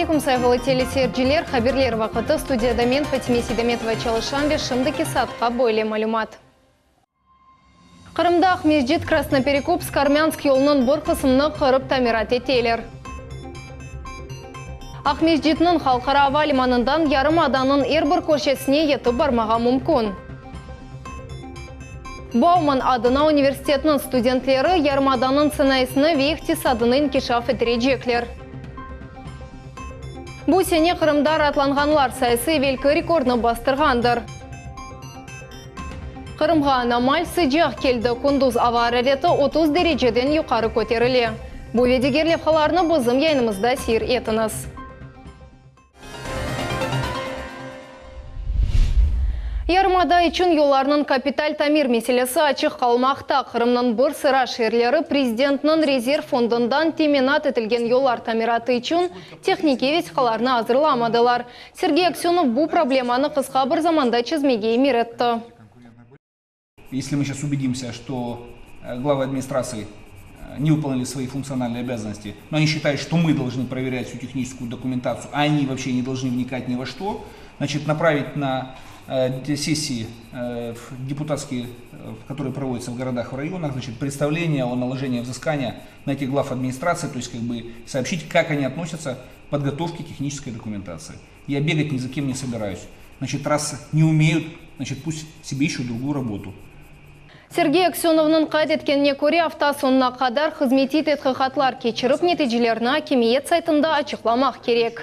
aleyküm, sayğılı teleseyirciler! Haberler vaqıtı, studiyada men, Fatime Seydametova çalışam ve şimdiki saatqa böyle malümat. Qırımda Aqmescit, Krasnoperekopsk, Armânsk yolunıñ bir qısmını qırıp tamirat eteler. Aqmescitniñ halqara ava limanından yarımadanıñ er bir köşesine yetip barmağa mümkün. Bauman adına universitetniñ studentleri yarımadanıñ sanayısını ve iqtisadını inkişaf ettirecekler. Bu sene Qırımda raatlanğanlar sayısı evelki rekordnı bastırğandır. Qırımğa anomal sıcaq keldi, kündüz ava arareti 30 dereceden yuqarı köterile. Bu ve diger levhalarnı bizim yayınımızda seyir etiñiz. Yarımada içün yollarnıñ kapital tamir meselesi açıq qalmaqta. Qırımnıñ bir sıra şeerleri Prezidentniñ rezerv fondundan teminat etilgen yollar tamiratı içün tehnikiy vesiqalarnı azırlamadılar. Sergey Aksönov bu problemanı qısqa bir zamanda çezmege emir etti. Если мы сейчас убедимся, что главы администраций не выполнили свои функциональные обязанности, но они считают, что мы должны проверять всю техническую документацию, а они вообще не должны вникать ни во что, значит, направить на сессии депутатские, которые проводятся в городах, в районах, значит, представление о наложении взыскания на этих глав администрации, то есть как бы сообщить, как они относятся к подготовке технической документации. Я бегать ни за кем не собираюсь. Значит, раз не умеют, значит, пусть себе ищут другую работу. Sergey Aksönovnıñ qayd etkenine köre, afta soñuna qadar hızmetiy tedqiqatlar keçirip, neticelerni akimiyet saytında açıqlamaq kerek.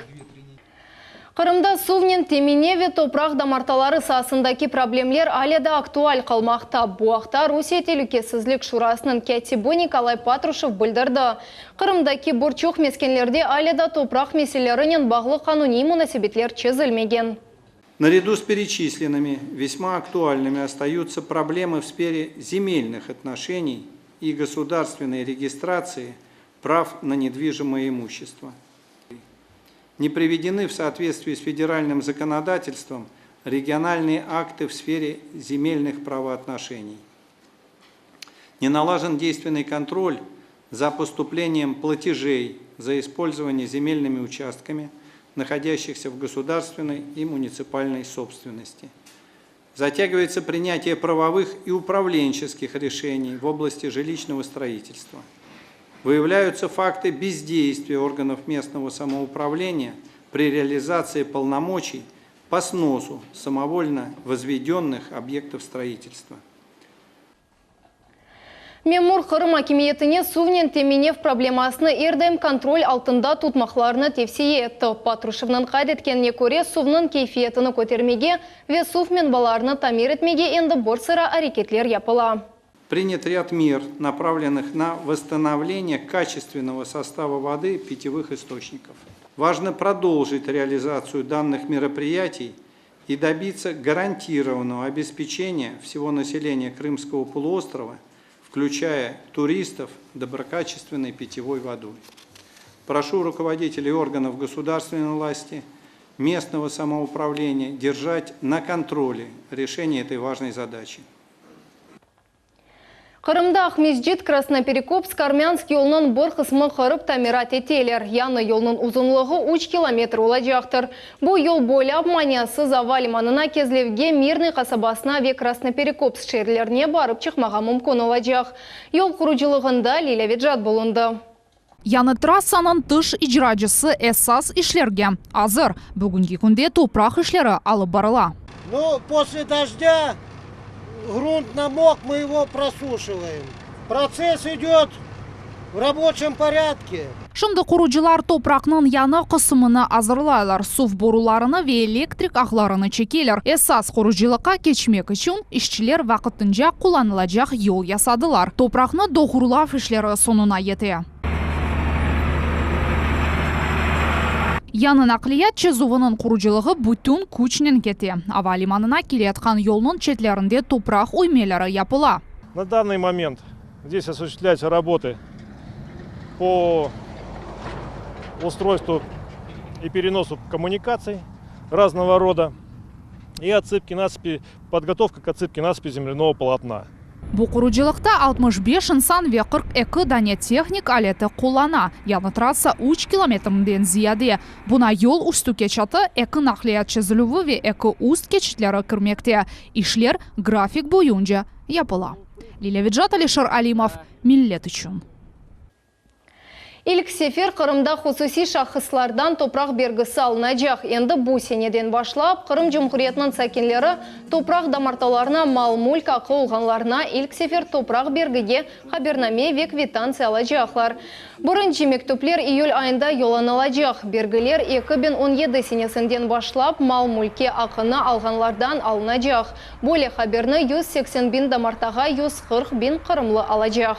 Qırımda suvnen temine ve topraq damartaları saasındaki problemler alâ da aktual qalmaqta. Bu aqta Rusiye Telükesizlik Şurasınıñ kâtibi Nikolay Patruşev bildirdi. Qırımdaki bir çoq meskenlerde alâ da topraq meselelerinen bağlı qanuniy munasebetler çezilmegen. Наряду с перечисленными весьма актуальными остаются проблемы в сфере земельных отношений и государственной регистрации прав на недвижимое имущество. Не приведены в соответствии с федеральным законодательством региональные акты в сфере земельных правоотношений. Не налажен действенный контроль за поступлением платежей за использование земельными участками, находящихся в государственной и муниципальной собственности. Затягивается принятие правовых и управленческих решений в области жилищного строительства. Выявляются факты бездействия органов местного самоуправления при реализации полномочий по сносу самовольно возведенных объектов строительства. Memur Qırım akimiyetine suvnen teminev problemasını er daim kontrol altında tutmaqlarını tevsiye etti. Patruşevniñ qayd etkenine köre, suvnıñ keyfiyetini kötermege ve suv menbalarını tamir etmege endi bir sıra areketler yapıla. Принят ряд мер, направленных на восстановление качественного состава воды питьевых источников. Важно продолжить реализацию данных мероприятий и добиться гарантированного обеспечения всего населения Крымского полуострова, включая туристов, доброкачественной питьевой водой. Прошу руководителей органов государственной власти, местного самоуправления держать на контроле решение этой важной задачи. Qırımda Aqmescit, Krasnoperekopsk, Armânsk yolunıñ bir qısmı qırıp tamirat eteler. Yañı yolnıñ uzunlığı üç kilometr olacaqtır. Bu yol boylap maniasız ava limanına, Kezlevge, Mirnıy qasabasına ve Krasnoperekopsk şeerlerine barıp çıqmağa mümkün olacaq. Yol qurucılığında Lilâ Vecat bulundı. Yañı trassanıñ tış icracısı esas işlerge azır. Bugünki künde topraq işleri alıp barıla. Nu, posle dojdya grunt namok, mı ego prosuşivaem. Protsess idet v raboçem poryadke. Şimdi qurucılar topraqnıñ yañı qısımını azırlaylar, suv borularını ve elektrik ağlarını çekeler. Esas qurucılıqqa keçmek içün işçiler vaqtınca qullanılacaq yol yasadılar. Topraqnı doğrulav işleri soñuna yete. Yañı naqliyat çezuvınıñ qurucılığı bütün küçnen kete. Ava limanına keleyatqan yolnıñ çetlerinde topraq üymeleri yapıla. Na danный момент здесь осуществляются работы по устройству и переносу коммуникаций разного рода и отсыпки насыпи, подготовка к отсыпке насыпи земляного полотна. Bu qurucılıqta 65 insan ve 42 dane tehnik aleti qullana. Yañı trassa üç kilometrden ziyade. Buña yol üstü keçiti, eki naqliyat çezilüvi ve eki üst keçitleri kirmekte. İşler grafik boyunca yapıla. Lilâ Vecat, Alişer Alimov, Millet içün. İlk sefer Qırımda hususiy şahıslardan topraq bergisi alınacaq. Endi bu seneden başlap, Qırım Cumhuriyetiniñ sakinleri topraq damartalarına mal-mülk aqqı olğanlarına ilk sefer topraq bergige habername ve kvitantsiya alacaqlar. Birinci mektüpler iyül ayında yollanılacaq. Bergiler 2017 senesinden başlap mal-mülkke aqqını alğanlardan alınacaq. Böyle haberni 180 biñ damartağa 140 biñ qırımlı alacaq.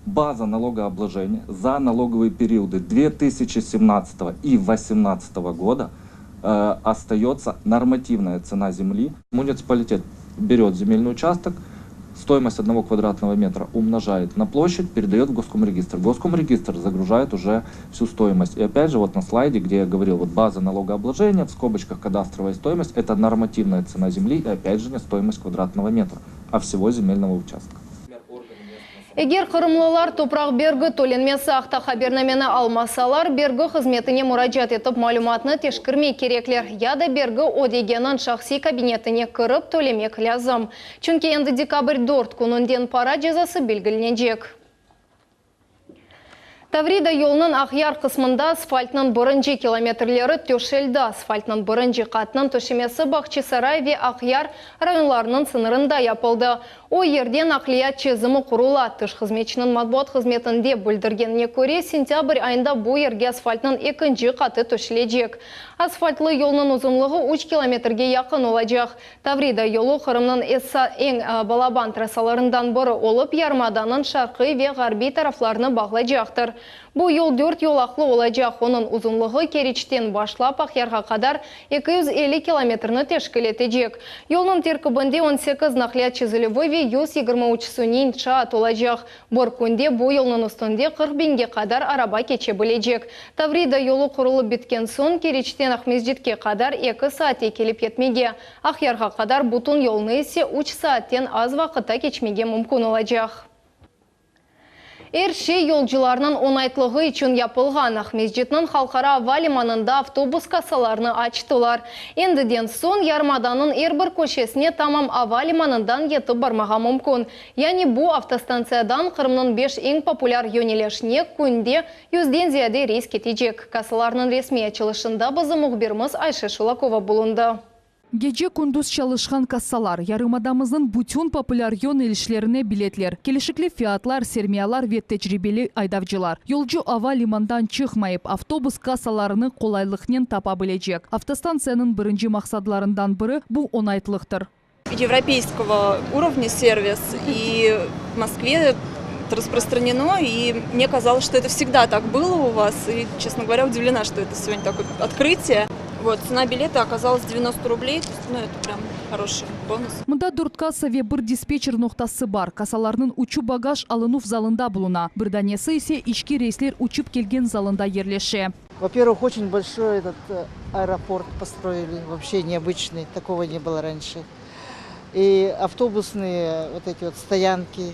База налогообложения за налоговые периоды 2017 и 2018 года остается нормативная цена земли. Муниципалитет берет земельный участок, стоимость одного квадратного метра умножает на площадь, передает в Госкомрегистр. Госкомрегистр загружает уже всю стоимость. И опять же, вот на слайде, где я говорил, вот база налогообложения, в скобочках кадастровая стоимость, это нормативная цена земли и опять же не стоимость квадратного метра, а всего земельного участка. Eger qırımlılar topraq bergi tölenmesi aqta habernameni almasalar, bergi hızmetine muracaat etip malümatnı teşkermek kerekler. Ya da bergi ödegenniñ şahsiy kabinetine kirip tölemek lâzim. Çünki endi dekabr 4 kününden para cezası belgilenecek. Tavrida yolunıñ Aqyar qısmında asfaltnıñ birinci kilometrleri töşeldi. Asfaltnıñ birinci qatınıñ töşemesi Bağçasaray ve Aqyar rayonlarınıñ sıñırında yapıldı. O yerde naqliyat çezimi qurula. Tış hızmetçiniñ matbuat hızmetinde bildirgenine köre, sentâbr ayında bu yerge asfaltnıñ ekinci qatı töşelecek. Asfaltlı yolnıñ uzunlığı 3 kilometrge yaqın olacaq. Tavrida yolu Qırımnıñ eñ balaban trassalarından biri olıp, yarımadanıñ şarqiy ve ğarbiy taraflarını bağlaycaqtır. Bu yol dört yolaqlı olacaq, onıñ uzunlığı Keriçten başlap Aqyarğa qadar 250 kilometrni teşkil etecek. Yolnıñ terkibinde 18 naqliyat çezilüvi ve 123 suniy inşaat olacaq. Bir künde bu yolnıñ üstünde 40 biñge qadar araba keçe bilecek. Tavrida yolu qurulıp bitken soñ, Keriçten Aqmescitke qadar eki saatte kelip yetmege, Aqyarğa qadar bütün yolnı ise üç saatten az vaqıtta keçmege mümkün olacaq. Er şey yolcularnıñ oñaytlığı içün yapılğan. Aqmescitniñ halqara ava limanında avtobus kassalarını açtılar. Endiden soñ yarımadanıñ er bir köşesine tamam ava limanından yetip barmağa mümkün. Yani bu avtostantsiyadan Qırımnıñ beş eñ populâr yönelişine künde yüzden ziyade reys ketecek. Kassalarnıñ resmiy açılışında bizim mühbirimiz Ayşe Şulakova bulundı. Gece-kündüz çalışqan kassalar, yarımadamıznıñ bütün populâr yönelişlerine biletler, kelişikli fiyatlar, sermiyalar ve tecribeli aydavcılar. Yolcu ava limandan çıqmayıp, avtobus kassalarını qolaylıqnen tapa bilecek. Avtostantsiyanıñ birinci maqsadlarından biri bu oñaytlıqtır. Европейского уровня сервис, и в Москве это распространено, и мне казалось, что это всегда так было у вас, и, честно говоря, удивлена, что это сегодня такое открытие. Вот, цена билета оказалась 90 рублей, то есть, ну, это прям хороший бонус. Mında dört kassa ve bir dispetçer noqtası bar. Kassalarnıñ üçü bagaj alınuv zalında buluna. Bir danesi ise içki reysler uçıp kelgen zalında yerleşe. Во-первых, очень большой этот аэропорт построили, вообще необычный, такого не было раньше. И автобусные вот эти вот стоянки,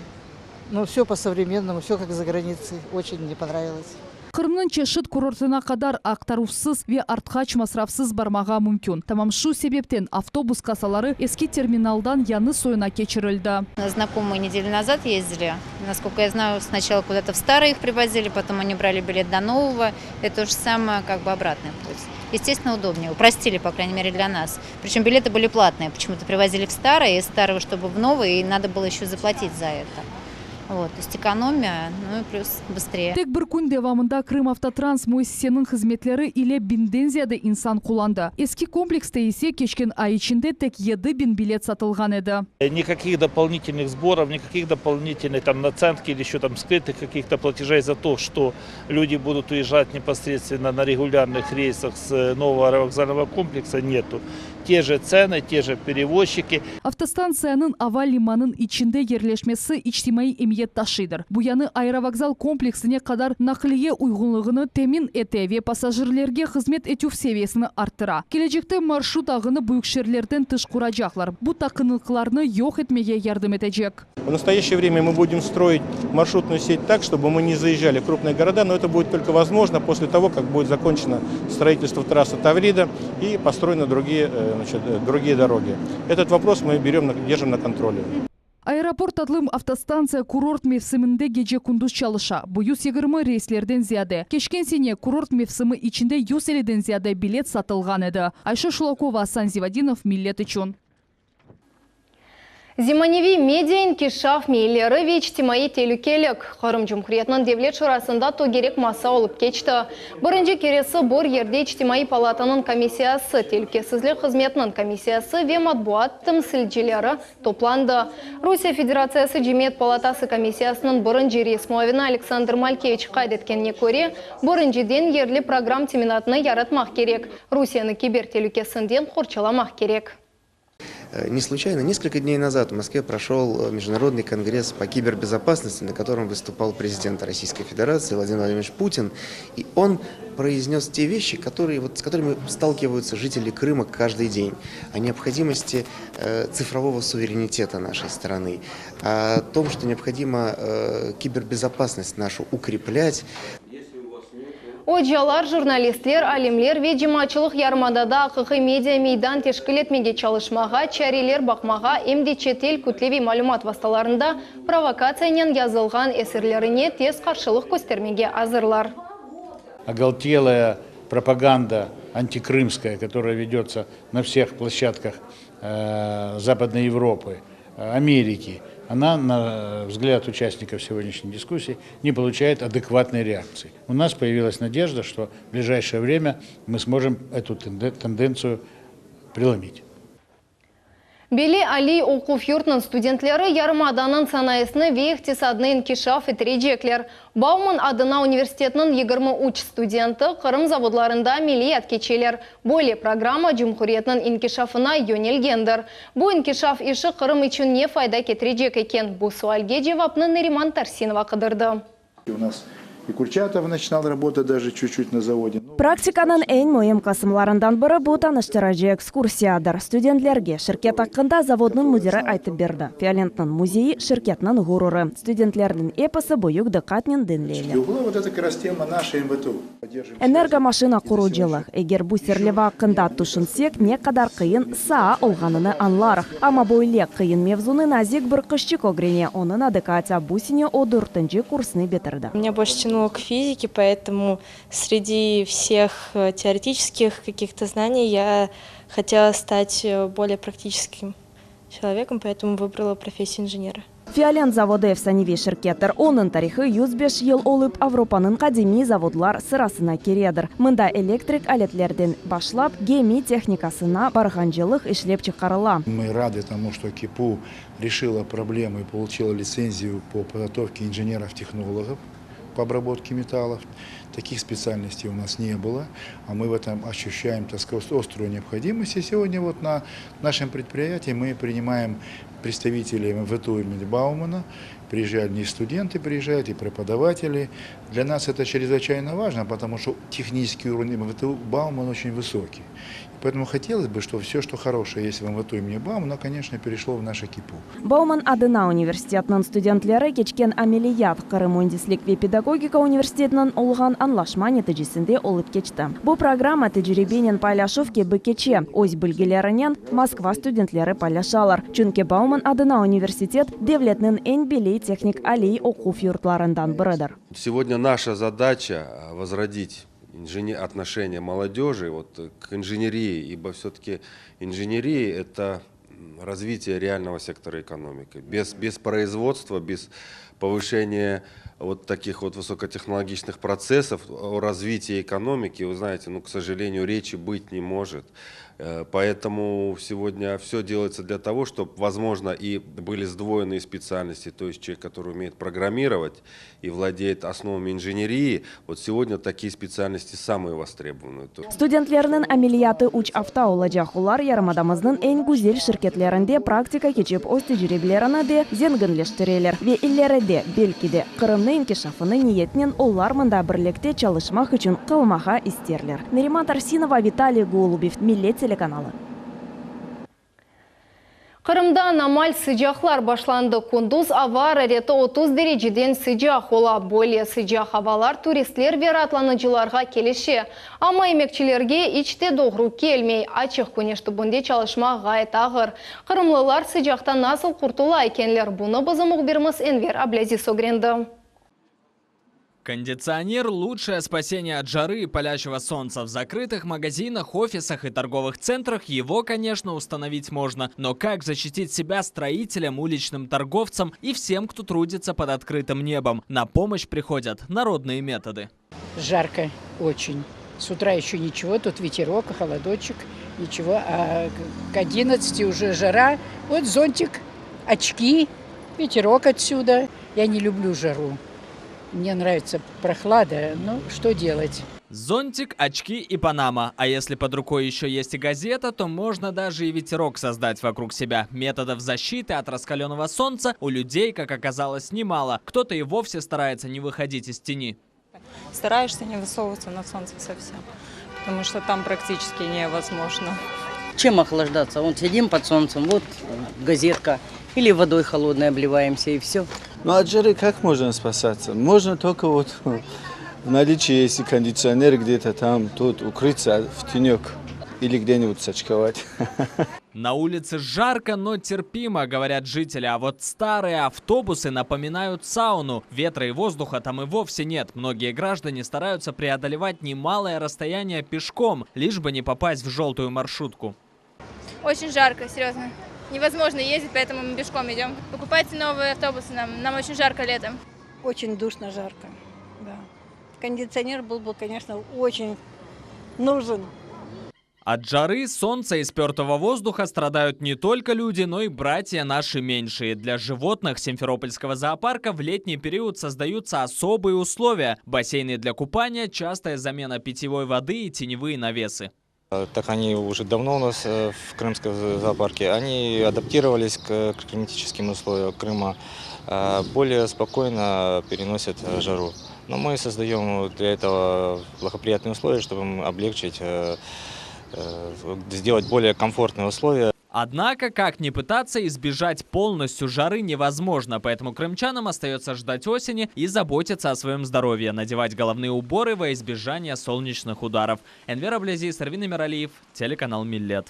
ну все по-современному, все как за границей, очень мне понравилось. Qırımnıñ çeşit kurortına qadar aqtaruvsız ve artqaç masrafsız barmağa mümkün. Tamam şu sebepten avtobus kassaları eski terminaldan yañı soyuna keçirildi. Знакомые неделю назад ездили. Насколько я знаю, сначала куда-то в старый их привозили, потом они брали билет до нового. Это то же самое, как бы обратный путь. Естественно, удобнее. Упростили, по крайней мере, для нас. Причем билеты были платные. Почему-то привозили в старый, из старого, чтобы в новый, и надо было еще заплатить за это. Вот, то есть экономия, ну и плюс быстрее. Tek bir kün devamında Krımavtotrans müessiseniñ hızmetleri ile biñden ziyade insan qullandı. Eski komplekste ise keçken ay içinde tek 7000 bilet satılğan edi. Никаких дополнительных сборов, никаких дополнительных там наценки или еще там скрытых каких-то платежей за то, что люди будут уезжать непосредственно на регулярных рейсах с нового аэровокзального комплекса нету. Те же цены, те же перевозчики. Avtostantsiyanıñ ava limanınıñ içinde yerleşmesi içtimaiy emiyet taşıydır. Bu yañı aerovokzal kompleksine qadar naqliye uyğunlığını temin ete ve passajirlerge hızmet etüv seviyesini arttıra. Kelecekte marşrut ağını büyük şeerlerden tış quracaqlar, bu taqınlıqlarnı yoq etmege yardım etecek. В настоящее время мы будем строить маршрутную сеть так, чтобы мы не заезжали в крупные города, но это будет только возможно после того, как будет закончено строительство трассы Таврида и построены другие, э, значит, э, другие дороги. Этот вопрос мы берем, держим на контроле. Aeroport adlı avtostantsiya kurort mevsiminde gece-kündüz çalışa. Bu 120 reyslerden ziyade. Keçken sene kurort mevsimi içinde 150-den ziyade bilet satılğan edi. Ayşe Şulakova, Asan Zivadinov, Millet içün. Zemaneviy media inkişaf meyilleri ve içtimaiy telükelik Qırım Cumhuriyetiniñ Devlet Şurasında tögerek masa olıp keçti. Birinci keresi bir yerde İçtimaiy palatanıñ komissiyası, Telükesizlik hızmetiniñ komissiyası ve matbuat temsilcileri toplandı. Rusiye Federatsiyası Cemiyet palatası komissiyasınıñ birinci reis muavini Aleksandr Malkeviç qayd etkenine köre, birinciden yerli programm teminatını yaratmaq kerek, Rusiyeni kiber telükesinden qorçalamaq kerek. Э, не случайно, несколько дней назад в Москве прошел э, Международный конгресс по кибербезопасности, на котором выступал президент Российской Федерации Владимир Владимирович Путин. И он произнес те вещи, которые, вот, с которыми сталкиваются жители Крыма каждый день. О необходимости э, цифрового суверенитета нашей страны, о том, что необходимо э, кибербезопасность нашу укреплять. Ocalar, jurnalistler, alimler ve cemaatçılıq yarımadada aqiqiy media meydan teşkil etmege çalışmağa, çareler baqmağa, em de çetel kütleviy malümat vastalarında provokatsiyanen yazılğan eserlerine tez qarşılıq köstermege azırlar. Оголтелая пропаганда антикрымская, которая ведется на всех площадках э, Западной Европы, Америки, она, на взгляд участников сегодняшней дискуссии, не получает адекватной реакции. У нас появилась надежда, что в ближайшее время мы сможем эту тенденцию преломить. Belli aliy oquv yurtınıñ studentleri yarımadanıñ sanayısını ve iqtisadını inkişaf ettirecekler. Bauman adına universitetniñ 23 studenti Qırım zavodlarında ameliyat keçeler. Böyle programma cumhuriyetniñ inkişafına yönelgendir. Bu inkişaf işi Qırım içün ne fayda ketirecek eken? Bu sualge cevapnı Neriman Tarsinova qıdırdı. У нас и Курчатов начинал работать даже чуть-чуть на заводе. Praktikanıñ eñ müim qısımlarından biri bu tanıştırıcı ekskursiyadır. Studentlerge şirket aqqında zavodnıñ müdiri aytıp berdi. Fiolentniñ müzeyi şirketniñ ğururı. Studentlerniñ episi büyük diqqatnen diñleyler. Вот это как раз тема нашей МВТУ. Energomaşina qurucılıq. Eger bu serleva aqqında tüşünsek, ne qadar qıyın saa olğanını añlarıq. Amma böyle qıyın mevzunı nazik bir qızçıq ögrene. Onıñ adı Katya. Bu sene o dörtünci kursnı bitirdi. Меня больше тянуло к физике, поэтому среди всех э, теоретических каких-то знаний я хотела стать э, более практическим человеком, поэтому выбрала профессию инженера. Fiolent zavodı efsaneviy şirkettir. Onıñ tarihı 105 yıl olıp Avropanıñ qadimiy zavodlar sırasına kiredir. Mında elektrik aletlerden başlap gemi tehnikasına barğancılıq işlep çıqarıla. Мы рады тому, что КИПУ решила проблему и получила лицензию по подготовке инженеров-технологов по обработке металлов. Таких специальностей у нас не было, а мы в этом ощущаем, так сказать, острую необходимость. И сегодня вот на нашем предприятии мы принимаем представителей МВТУ имени Баумана. Приезжают не студенты, приезжают и преподаватели. Для нас это чрезвычайно важно, потому что технический уровень МВТУ Баумана очень высокий. И поэтому хотелось бы, чтобы все, что хорошее есть в МВТУ имени Баумана, конечно, перешло в наше КИПУ. Bauman adına universitetniñ studentleri keçken ameliyat Qırım müendislik ve pedagogika universitetiniñ olğan añlaşma neticesinde olıp keçti. Bu programma tecribenen paylaşuv kibi keçe. Öz bilgilerinen Moskva studentleri paylaşalar. Çünki Bauman adına universitet devletniñ eñ belli tehnik aliy oquv yurtlarından biridir. Сегодня наша задача возродить инженер, отношение молодежи вот, к инженерии, ибо все-таки инженерия – это развитие реального сектора экономики. Без, без производства, без Повышение вот таких вот высокотехнологичных процессов, о развитии экономики, вы знаете, ну, к сожалению, речи быть не может. Э, поэтому сегодня все делается для того, чтобы, возможно, и были сдвоенные специальности, то есть человек, который умеет программировать и владеет основами инженерии, вот сегодня такие специальности самые востребованные. Studentlerniñ ameliyatı üç afta olacaq. Olar yarımadamıznıñ eñ güzel şirketlerinde praktika keçip öz tecribelerini de zenginleştireler. Ve ileride, belki de, Qırımnıñ inkişafını niyetinen olar mında birlikte çalışmaq içün qalmağa isterler. Neriman Tarsinova, Vitaliy Golubev, Millet telekanalı. Qırımda anomal sıcaqlar başlandı. Kündüz ava arareti 30 dereceden sıcaq ola. Böyle sıcaq avalar turistler ve raatlanıcılarğa kelişe. Amma emekçilerge iç te doğru kelmey. Açıq küneş tübünde çalışmaq ğayet ağır. Qırımlılar sıcaqtan nasıl qurtula ekenler? Bunı bizim mühbirimiz Enver Ablâziz ögrendi. Кондиционер – лучшее спасение от жары и палящего солнца. В закрытых магазинах, офисах и торговых центрах его, конечно, установить можно. Но как защитить себя строителям, уличным торговцам и всем, кто трудится под открытым небом? На помощь приходят народные методы. Жарко очень. С утра еще ничего, тут ветерок, холодочек, ничего. А к 11 уже жара. Вот зонтик, очки, ветерок отсюда. Я не люблю жару. Мне нравится прохлада, но что делать? Зонтик, очки и панама. А если под рукой еще есть и газета, то можно даже и ветерок создать вокруг себя. Методов защиты от раскаленного солнца у людей, как оказалось, немало. Кто-то и вовсе старается не выходить из тени. Стараешься не высовываться на солнце совсем, потому что там практически невозможно. Чем охлаждаться? Вот сидим под солнцем, вот газетка, или водой холодной обливаемся, и все. Ну от жары как можно спасаться? Можно только вот в наличии, если кондиционер где-то там, тут укрыться в тенек или где-нибудь сочковать. На улице жарко, но терпимо, говорят жители. А вот старые автобусы напоминают сауну. Ветра и воздуха там и вовсе нет. Многие граждане стараются преодолевать немалое расстояние пешком, лишь бы не попасть в желтую маршрутку. Очень жарко, серьезно. Невозможно ездить, поэтому мы пешком идем. Покупайте новые автобусы нам, нам очень жарко летом. Очень душно, жарко, да. Кондиционер был бы, конечно, очень нужен. От жары, солнца и спертого воздуха страдают не только люди, но и братья наши меньшие. Для животных Симферопольского зоопарка в летний период создаются особые условия. Бассейны для купания, частая замена питьевой воды и теневые навесы. Так они уже давно у нас э, в Крымском зоопарке. Они адаптировались к климатическим условиям Крыма, э, более спокойно переносят э, жару. Но мы создаем для этого благоприятные условия, чтобы им облегчить, сделать более комфортные условия. Однако, как ни пытаться, избежать полностью жары невозможно, поэтому крымчанам остается ждать осени и заботиться о своем здоровье, надевать головные уборы во избежание солнечных ударов. Энвер Аблязиз, Арвин Эмиралиев, телеканал Миллет.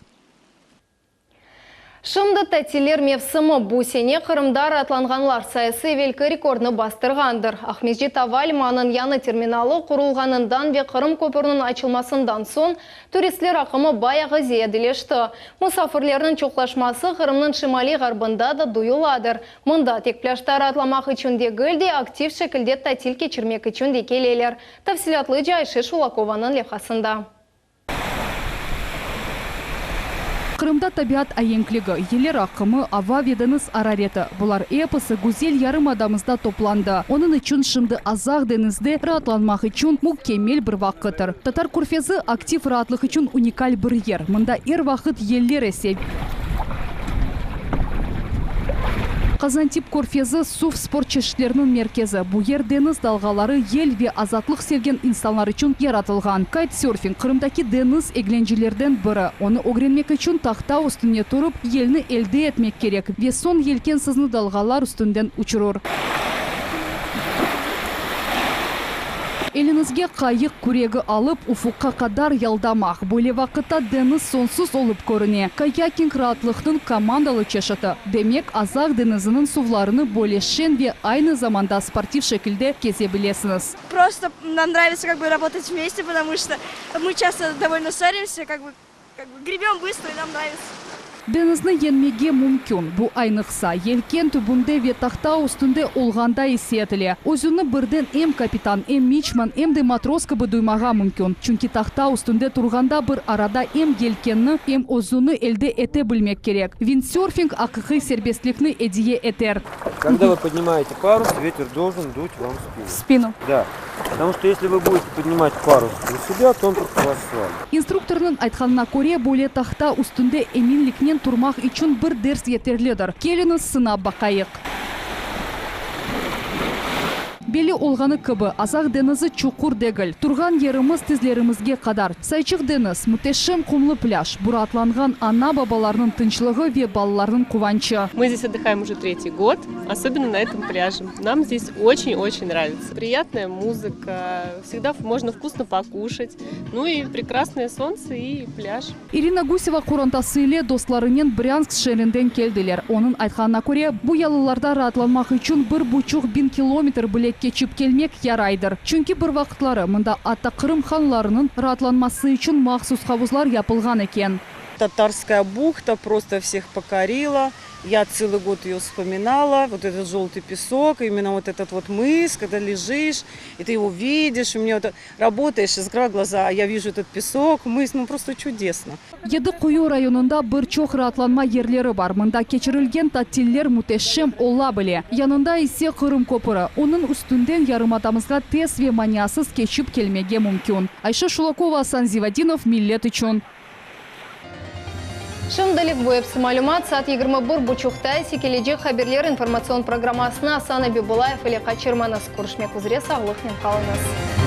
Şimdi tatiller mevsimi bu sene Qırımda raatlanğanlar sayısı evelki rekordnı bastırğandır. Aqmescit ava limanınıñ yañı terminalı qurulğanından ve Qırım köprüniñ açılmasından soñ turistler aqımı bayağı ziyadeleşti. Musafirlerniñ çoqlaşması Qırımnıñ şimaliy ğarbında da duyuladır. Mında tek plâjda raatlamaq içün degil de, aktiv şekilde tatil keçirmek içün de keleler. Tafsilâtlıca Ayşe Şulakovanıñ levhasında. Qırımda tabiat aenkligi, yeller aqımı, ava ve deñiz arareti, bular episi güzel yarımadamızda toplandı. Onıñ içün şimdi Azaq deñizde raatlanmaq içün mükemmel bir vaqıttır. Tatar körfezi aktiv raatlıq içün unikal bir yer. Mında er vaqıt yeller ese. Qazantip körfezi, suv sport çeşitleriniñ merkezi. Bu yer deñiz dalğaları, yel ve azatlıq sevgen insanlar içün yaratılğan. Kaytsörfing, Qırımdaki deñiz eglencelerden biri. Onı ögrenmek içün tahta üstüne turıp, yelni elde etmek kerek ve soñ yelken sizni dalğalar üstünden uçurır. Eliñizge qayıq küregi alıp, ufuqqa qadar yaldamaq. Böyle vaqıtta deñiz soñsuz olıp körüne. Kayaking raatlıqnıñ komandalı çeşiti. Demek, Azaq deñiziniñ suvlarını böyle şeñ ve aynı zamanda sportiv şekilde keze bilesiñiz. Просто нам нравится как бы работать вместе, потому что мы часто довольно ссоримся, как бы, как бы гребем быстро и нам нравится. Deñizni yeñmege mümkün, bu aynıqsa, yelken tübünde ve tahta üstünde olğanda is etile. Özüni birden em kapitan, em miçman, em de matros kibi duymağa mümkün, çünki tahta üstünde turğanda bir arada em yelkenni, em özüni elde ete bilmek kerek. Vindsörfing aqiqiy serbestlikni ediye eter. Когда вы поднимаете парус, ветер должен дуть вам в спину. В спину. Да. Потому что если вы будете поднимать парус на себя, то он просто вас свалит. İnstruktornıñ aytqanına köre, böyle tahta üstünde eminliknen turmaq içün bir ders yeterlidir. Keliñiz, sınap baqayıq. Belli olğanı kibi, Azaq deñizi çuqur degil. Turğan yerimiz tizlerimizge qadar. Sayçıq deñiz, müteşem qumlı plâj, bu raatlanğan ana-babalarnıñ tınçlığı ve balalarnıñ quvançı. Мы здесь отдыхаем уже третий год, особенно на этом пляже. Нам здесь очень-очень нравится. Приятная музыка, всегда можно вкусно покушать, ну и прекрасное солнце и пляж. İrina Guseva qorantası ile dostlarınen Brânsk şeerinden keldiler. Onıñ aytqanına köre, bu yalılarda raatlanmaq içün bir buçuq biñ kilometr bile keçip kelmek yaraydır. Çünki bir vaqıtları mında atta Qırım hanlarınıñ raatlanması içün mahsus havuzlar yapılğan eken. Tatarskaya buhta prosto vseh pokorila. Ya tselıy god eyo vspominala, vot etot joltıy pesok, imенно vot etot vot mıs, kogda lejiş, i tı ego vidiş, u menya vot rabotaeş, zakryvayu glaza, a ya viju etot pesok, mıs, nu prosto çudesno. Yedi Quyu rayonında bir çoq raatlanma yerleri bar, mında keçirilgen tatiller müteşem ola bile. Yanında ise Qırım köpüri, onıñ üstünden yarımadamızğa tez ve maniasız keçip kelmege mümkün. Ayşe Şulakova, Asan Zivadinov, Millet içün. Şimdilik bu episi malümat, saat 21 buçuqta ise kelecek haberler informatsion programmasını Asan Abibullayev ile qaçırmañız. Körüşmek üzre, sağlıqnen qalıñız.